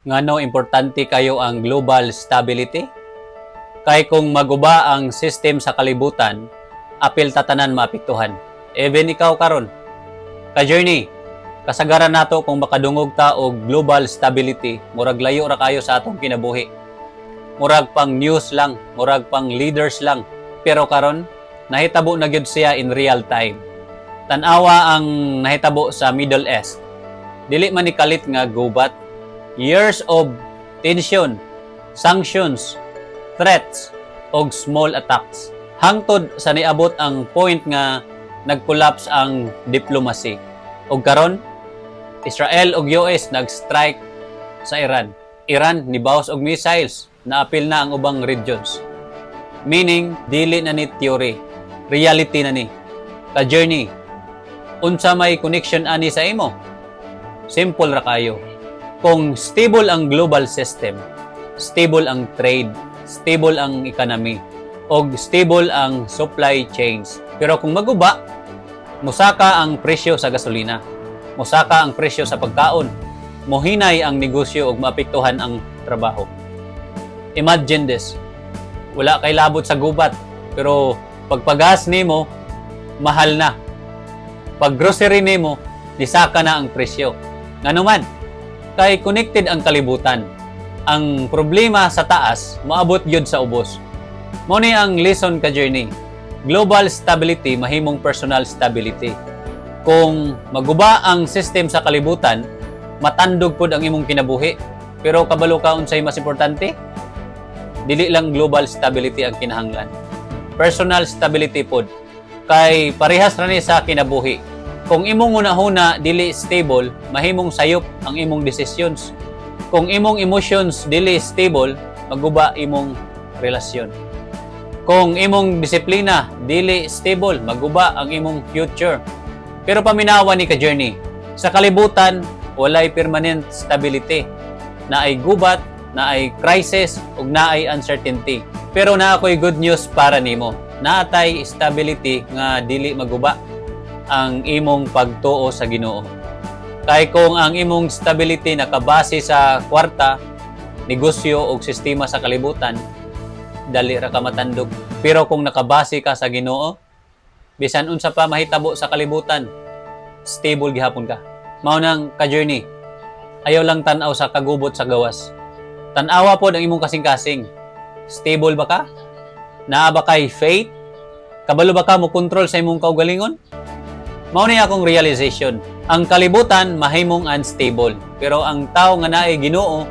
Ngano importante kayo ang global stability? Kay kung maguba ang system sa kalibutan, apil ta tanan maapektuhan. Even ikaw karon. Ka-journey, kasagaran nato kung makadungog ta og global stability, murag layo ra kayo sa atong kinabuhi. Murag pang news lang, murag pang leaders lang. Pero karon, nahitabo na gyud siya in real time. Tan-awa ang nahitabo sa Middle East. Dili man ni kalit nga gubat. Years of tension, sanctions, threats, og small attacks. Hangtod sa niabot ang point nga nag-collapse ang diplomacy. Og karon, Israel ug US nag-strike sa Iran. Iran nibawas og missiles, naapil na ang ubang regions. Meaning, dili na ni theory, reality na ni. Ka-journey, unsa may connection ani sa imo? Simple ra kayo. Kung stable ang global system, stable ang trade, stable ang economy, og stable ang supply chains. Pero kung maguba, musaka ang presyo sa gasolina, musaka ang presyo sa pagkaon, mohinay ang negosyo ug maapektuhan ang trabaho. Imagine this. Wala kay labot sa gubat, pero pagpagas nimo, mahal na. Pag grocery nimo, nisaka na ang presyo. Ngano man, kay connected ang kalibutan. Ang problema sa taas, moabot gyud sa ubos. Mao ni ang lesson, ka journey. Global stability mahimong personal stability. Kung maguba ang system sa kalibutan, matandog pud ang imong kinabuhi. Pero kabalo ka unsay mas importante? Dili lang global stability ang kinahanglan. Personal stability pod. Kay parehas ra ni sa kinabuhi. Kung imong hunahuna dili stable, mahimong sayop ang imong decisions. Kung imong emotions dili stable, maguba imong relasyon. Kung imong disiplina dili stable, maguba ang imong future. Pero paminawa ni, ka journey, sa kalibutan walay permanent stability. Naay gubat, naay crisis, ug naay uncertainty. Pero naa ko'y good news para nimo. Naatay stability nga dili maguba, ang imong pagtuo sa Ginoo. Kay kung ang imong stability nakabase sa kwarta, negosyo o sistema sa kalibutan, dali ra ka matandog. Pero kung nakabase ka sa Ginoo, bisan unsa pa mahitabo sa kalibutan, stable gihapon ka. Mao nang, ka-journey, ayaw lang tan-aw sa kagubot sa gawas. Tan-awa pod ang imong kasing-kasing. Stable ba ka? Naa ba kay faith? Kabalo ba ka mo kontrol sa imong kaugalingon? Mao ni akong realization. Ang kalibutan mahimong unstable, pero ang tao nga naay Ginoo